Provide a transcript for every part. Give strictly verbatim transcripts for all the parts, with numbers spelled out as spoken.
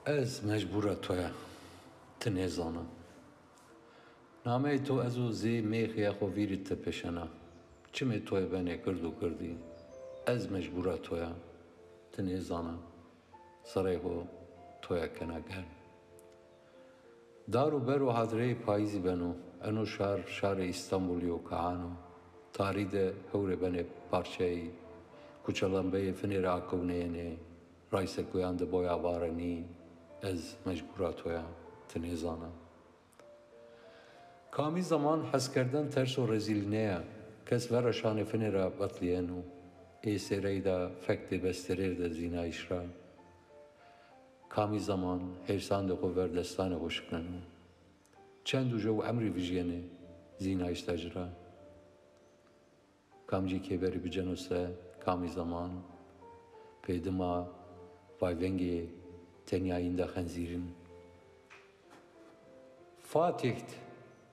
Ez mecbûra to ya, ti nêzana. Nameyê to ez û zê mêxê ya xwe vîrî te pêşena. Çimê to yê benê gird û girdî. Ez mecbûra to ya, ti nêzana. Serê xwe to ya kena germ. Dar û ber û hadireyê payîzî beno. Eno şar, şarê Îstanbulî û kahan o. Tarî de hewrê benê parçeyî. Kuçelembeyê finê re akewneyênê. Raysekuyan de boya varenî. Ez mecbûra to ya, ti nêzana. Kamî zeman hezkerdin ters û rezîl neye. Kes vera şanê finê re betliyeno. Ê sêreyda fek dê besterêr de zînayîş ra. Kamî zeman hêrsandê xwe ver destanê xwe şikneno. Çend û jew emrî vijyênê zînayîş de ci ra. Kamcî kêberî biceno se, kamî zeman, pê dima vayvengê tenyayîn de xenzîrin. Fatîht,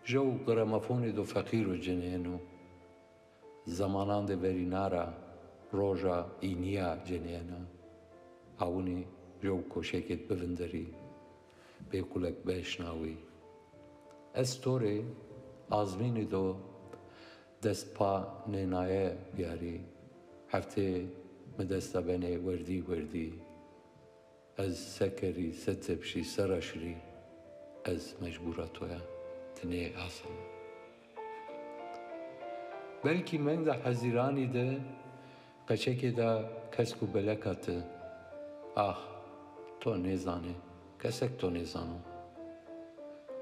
jew gramofonê do feqîr û cinêno. Zemanan de verî nara, roja îniya cenêna. Awinî jew koşekêt bivindirî, bê kulek beşnawî. Ez torê azmînî do dest pa nênaye biyarî. Heftê mi desta benê werdî werdî. Ez sekerî, setepşî, seraşirî, ez mecbûra to ya, ti nê asana. Belkî meng de hezîranî de qeçekê de kesk û beleka ti. Ax, to nêzanê, kesek to nêzano.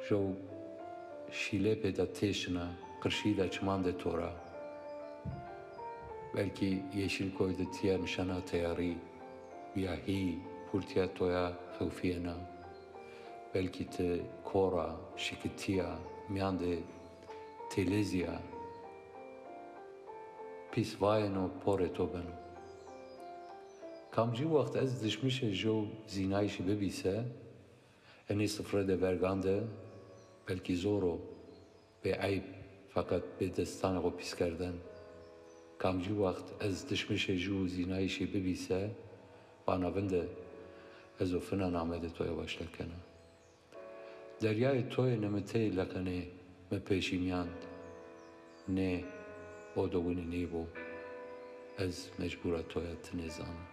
Jew şîlepê de têşina, qirşî de çimandê to ra. Belkî Yeşilköy de tiya nişana teyarî, ya hî pûrtiya to ya xewfiyena. Belkî ti kora, şikitiya, miyandê têlêziya, pîsvayeno porê to beno. Kamcî wext ez dişmişê jew zînayîşî bibîse, enê sifre de vergan de, belkî zor o, bê eyb, feqet bê destanê xwe pîskerdin. Kamcî wext ez dişmişê jew zînayîşî bibîse, vana vinde, ez û fina namedê to ya başlekena. Deryayê to yê nemiteyê leqenê mi pêşî miyand. Nê, o do winî nîbû. Ez mecbûra to ya, ti nêzana.